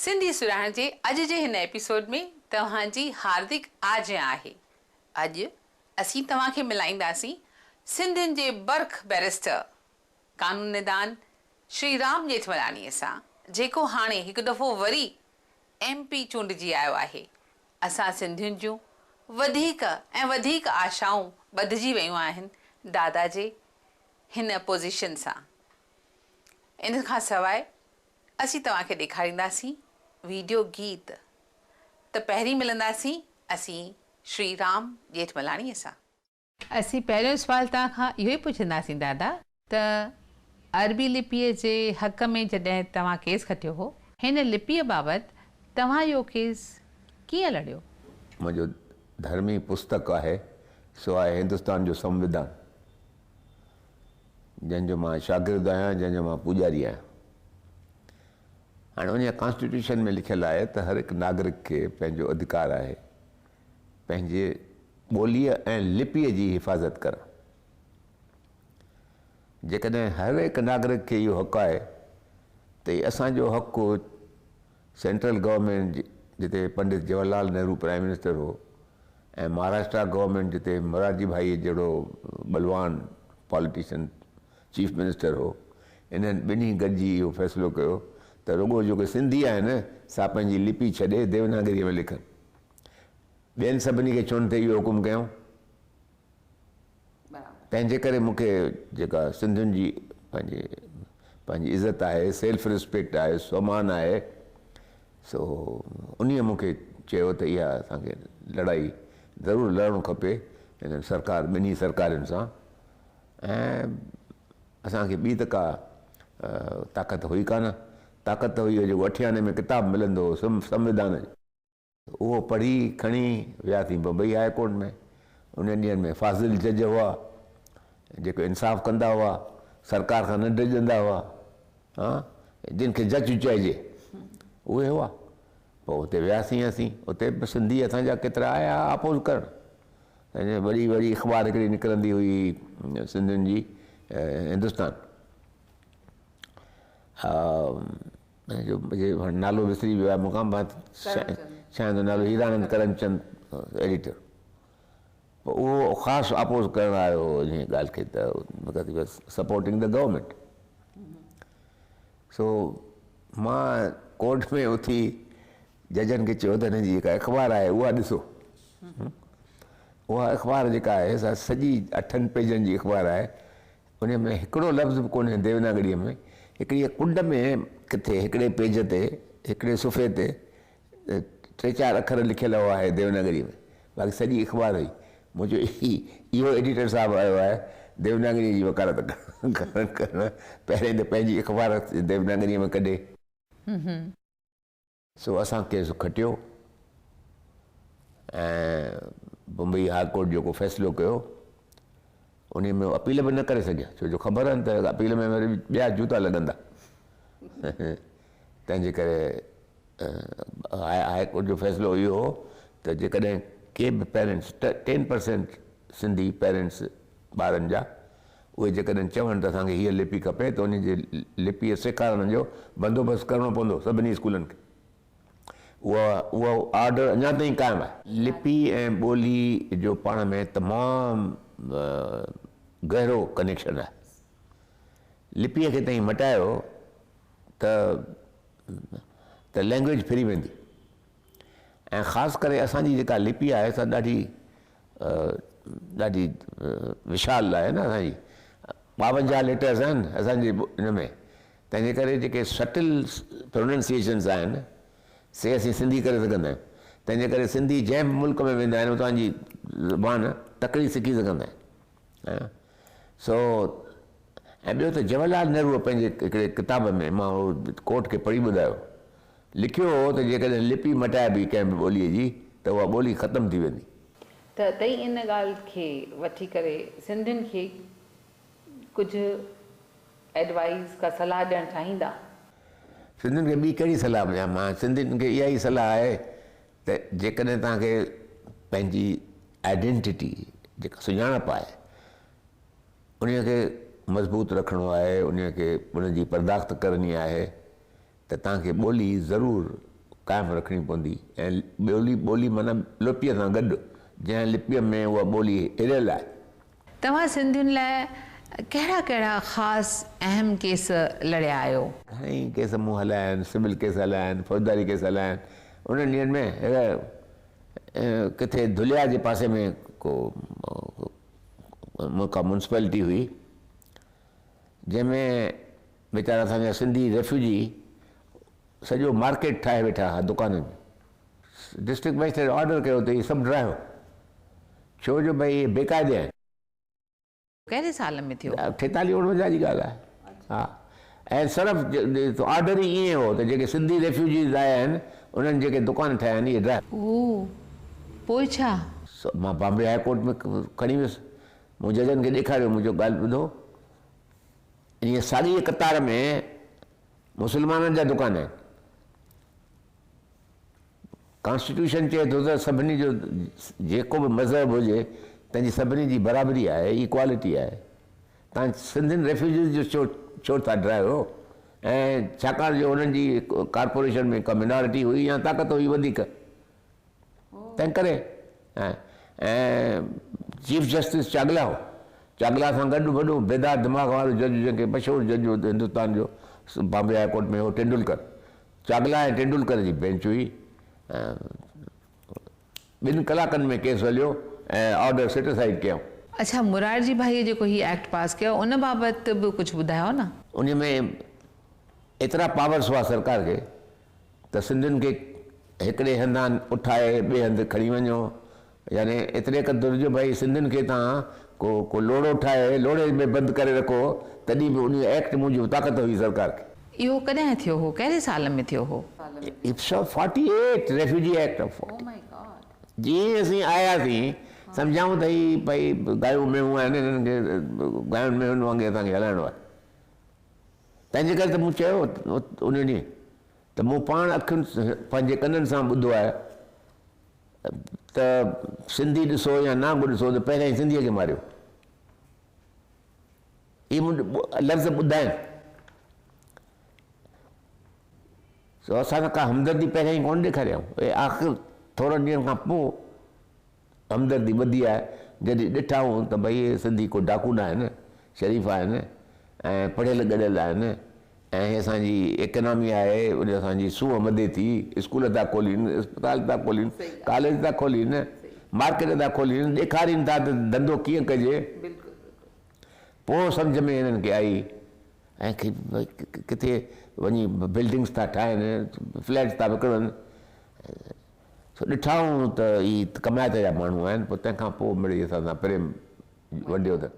سنڌي سرهاڻ جي اڄ جي هن ايپيسوڊ ۾ توهان جي هاردڪ آجيان آهي. اڄ اسين توهان کي ملائينداسين سنڌين جي برک بئريسٽر، قانوندان شري رام ڄيٺملاڻيء سان، جيڪو هاڻي هڪ دفعو وري ايم پي چونڊجي آيو آهي. اسان سنڌين جون وڌيڪ ۽ وڌيڪ آشائون ٻڌجي ويون آهن دادا جي هن پوزيشن سان. ان کان سواء اسين توهان کي ڏيکارينداسين ويڊيو گيت ته پهرين ملنداسين اسين شري رام ڄيٺملاڻيء سان. اسين پهريون سوال توهان کان اهو ئي پڇنداسين دادا ته عربي لپيء جي حق ۾ جڏهن توهان ڪيس کٽيو هو، هن لپيء بابت توهان اهو ڪيس ڪيئن لڙيو؟ منهنجو ڌرمي پستڪ آهي سو آهي هندستان جو سنوڌان. جنهن جو مان شاگرد آهيان، جنهن جو مان پوڄاري آهيان. هاڻي انهيء ڪانسٽيٽيوشن ۾ لکيل آهي ته هر هڪ ناگرڪ کي پنهنجو اڌڪار آهي پنهنجي ٻوليء ۽ لپيء جي حفاظت ڪرڻ. جيڪڏهن هر هڪ ناگرڪ کي اهو حق آهي ته هي اسان جو حق سينٽرل گورنمينٽ جتي پنڊت جواهر لال نهرو پرائم منسٽر هو ۽ مهاراشٽرا گورنمينٽ جتي مرارجي ڀائي جهڙو ٻلوان پاليٽيشن چيف منسٽر هو، انهن ٻنهي گڏجي اهو فيصلو ڪيو ته رڳو جيڪي سنڌي آهن سا پنهنجي لپي ڇڏي ديوناگريء ۾ لکن. ٻين سڀني کي ڇو نه ٿي اهو حڪم ڪيائون؟ تنهن جي ڪري مون کي جيڪا سنڌين جي پنهنجي پنهنجي عزت آهي، سيلف ريسپيڪٽ آهي، سومان آهي، سو انهيء مون کي چيو ته اها اسان کي لڙائي ضرور لڙڻ کپي هنن سرڪار ٻنهي سرڪارين سان ۽ اسان کي ٻي ته ڪا طاقت هئي ڪانه، طاقت ته هئي جيڪو اٺين آني ۾ ڪتاب ملندو هو سنوڌان جو. اهو پڙهي کڻي وياسين بمبئي هاء ڪورٽ ۾. انهن ڏينهن ۾ فاضل جج هئا، جيڪي انصاف ڪندا هئا، سرڪار کان نه ڊڄندا هئا، ها جن کي جج چئجي اهي هئا. پوء اتي وياسين اسين، اتي به سنڌي اسان جا ڪيترا آيا اپوز ڪرڻ. وڏي وڏي اخبار هڪڙي نڪرندي هئي سنڌين جي هندستان. جو نالو وسري ويو آهي مون کان شايد نالو هيرانند ڪرمچند ايڊيٽر پوء اهو خاص اپوز ڪرڻ آيو هو انهيء ڳالهه کي ته سپورٽنگ the government سو مان ڪورٽ ۾ اٿي ججن کي چيو ته هن جي جيڪا اخبار آهي اها ڏسو اها اخبار جيڪا آهي سا سڄي اٺن پيجن جي اخبار آهي انهيء ۾ هڪڙو لفظ به ڪونهي ديوناگريء ۾، هڪڙيء ڪنڊ ۾ ڪٿي هڪڙي پيج تي، هڪڙي صفحي تي ٽي چار اکر لکيل هئا آهي ديوناگريء ۾، باقي سڄي اخبار هئي. مون چيو اهو ايڊيٽر صاحب آيو آهي ديوناگريء جي وڪالت ڪرڻ، پهرين ته پنهنجي اخبار ديوناگريء ۾ ڪڍي. سو اسان ڪيس کٽيو ۽ بمبئي هاء ڪورٽ جيڪو فيصلو ڪيو انهي ۾ اپيل به نه ڪري سگهيا ڇو جو خبر هن ته اپيل ۾ وري ٻيا جوتا لڳندا تنهن جي ڪري هاء ڪورٽ جو فيصلو اهو هو ته جيڪڏهن ڪي به پيرنٽس 10% سنڌي پيرنٽس ٻارن جا اهي جيڪڏهن چون ته اسان کي هيء لپي کپي ته ان جي لپيء سيکارڻ جو بندوبست ڪرڻو پوندو سڀني اسڪولن کي. اهو آرڊر اڃا تائين قائم آهي. لپي ۽ ٻولي جو پاڻ ۾ تمام گهرو ڪنيڪشن آهي. لپيء کي تئين مٽايو ته ته لينگويج ڦري ويندي ۽ خاص ڪري اسان جي جيڪا لپي آهي سا ڏاڍي ڏاڍي وشال آهي نه اسان جي 52 ليٽرز آهن اسان جي ان ۾ تنهن جي ڪري جيڪي سٽل پروننسيئيشنز آهن سي اسين سنڌي ڪري سگهندا آهيون تنهن جي ڪري سنڌي جنهن به ملڪ ۾ ويندا آهن اتان جي زبان تڪڙي سکي سگهندا آهن سو ۽ ٻيو ته جواهر لال نهروء پنهنجي هڪڙي ڪتاب ۾ مان اهو ڪورٽ کي پڙهي ٻڌايو لکيو هو ته جيڪڏهن لپي مٽائبي ڪنهن به ٻوليء جي ته اها ٻولي ختم ٿي ويندي. ته تئين ان ڳالهه کي وٺي ڪري سنڌين کي ڪجهه ايڊوائيز ڪا صلاح ڏيڻ چاهيندا؟ سنڌين کي ٻي ڪهڙي صلاح ڏيان مان؟ سنڌين کي اها ئي صلاح آهي ته جيڪڏهن توهان کي پنهنجي آئيڊينٽيٽي جيڪا سڃاڻپ آهي انهيء کي مضبوط رکڻو آهي، انهيء کي ان جي پرداخت ڪرڻي آهي ته توهان کي ٻولي ضرور قائم رکڻي پوندي ۽ ٻولي ٻولي معنيٰ لپيء سان گڏ جنهن لپيء ۾ اها ٻولي هريل آهي. توهان سنڌين لاء ڪهڙا ڪهڙا خاص اهم ڪيس لڙيا آهيو؟ گهڻيئي ڪيس مون هلايا آهن، سول ڪيس هلايا آهن، فوجداري ڪيس هلايا آهن. انهن ڏينهن ۾ ڪٿي ڌليا جي پاسي ۾ ڪو ڪا ميونسپالٽي هئي، جنهن ۾ ويچارا اسان جا سنڌي ريفيوجي سڄو مارڪيٽ ٺاهي ويٺا ها دڪانن جو. ڊسٽرڪٽ مئجسٽريٽ آرڊر ڪيو ته اهي سڀ ڊاهيو، ڇو جو ڀئي اهي بيقاعدي آهن. ڪهڙي سال ۾ ٿيو؟ 48 49 جي ڳالهه آهي. ها ۽ صرف آرڊر ئي ائين هو ته جيڪي سنڌي ريفيوجيز آيا آهن انهن جيڪي دڪان ٺاهيا آهن اهي ڊاهيو. اوه پوء ڇا؟ سو مان بامبي هاء ڪورٽ ۾ کڻي ويس. مون ججن کي ڏيکاريو، مون چيو ڳالهه ٻڌو، انهيء ساڳيء قطار ۾ مسلمانن جا دڪان آهن. ڪانسٽيٽيوشن چئي ٿو ته سڀني جو جيڪو به مذهب هجي تنهن جي سڀني جي برابري آهي، ايڪوالٽي آهي. توهان سنڌين ريفيوجيز جو ڇو ڇو ٿا ڊاهيو ۽ ڇاڪاڻ جو انهن جي ڪارپوريشن ۾ ڪا مينارٽي هئي يا طاقت هئي وڌيڪ تنهن ڪري ۽ چيف جسٽس چاگلا هو. چاگلا سان گڏ وڏو بيدار دماغ وارو جج جنهن کي مشهور جج هو هندستان جو بامبي هاء ڪورٽ ۾ هو ٽنڊولڪر. چاگلا ۽ ٽنڊولڪر جي بينچ هئي. ٻن ڪلاڪن ۾ ڪيس هليو ۽ آرڊر سيٽ اسائيڊ ڪيائون. اڇا مرارجي ڀائيء جيڪو هي ايڪٽ پاس ڪيو ان بابت به ڪجهه ٻڌايو نه. ان ۾ ايترا پاورس هئا سرڪار کي ته سنڌين کي هڪڙي هنڌان اٺائي ٻئي هنڌ کڻي وڃو يعني ايتري قدر جو ڀئي سنڌين کي توهان ڪو ڪو لوڙهو ٺاهي لوڙهي ۾ بند ڪري رکو تڏهن به انهي ايڪٽ موجب طاقت هئي سرڪار کي. اهو ڪڏهن ٿيو هو؟ ڪهڙي سال ۾ ٿيو هو؟ It's of 48 refugee act of 48 جيئن ئي اسين آياسين سمجهيائون ته هي ڀئي گايون مينهون آهن هنن کي گاين مينهن وانگي اسان کي هلائڻو آهي. تنهن جي ڪري ته مون چيو ان ڏينهن ته مون پاڻ اکين پنهنجي ڪنن سان ٻڌو آهي ته سنڌي ڏسو يا نانگ ڏسو ته پهريائين سنڌيء کي ماريو. اهي مون لفظ ٻڌا آهن. سو اسان سان ڪا همدردي پهريائين ڪونه ڏيکاريائون. اهي آخر ٿورن ڏينهن کان پوء همدردي ٻڌي آهي، جڏهن ڏٺائون ته ڀئي اهي سنڌي ڪو ڊاڪو نه آهن، شريف آهن ۽ پڙهيل ڳڙهيل آهن ۽ هي اسان جي ايڪانامي آهي، ان اسان جي سونهن وڌي ٿي، اسڪول ٿا کولين، اسپتال ٿا کولين، ڪاليج ٿا کولين، مارڪيٽ ٿا کولين، ڏيکارين ٿا ته ڌنڌو ڪيئن ڪجي. پوء سمجهه ۾ هنن کي آئي ۽ ڪٿي وڃي بلڊنگس ٿا ٺاهن، فليٽس ٿا وڪڻن. سو ڏٺائون ته هي ڪمائت جا ماڻهو آهن، پوء تنهن کان پوء مڙئي اسان سان پريم ونڊيو اٿن.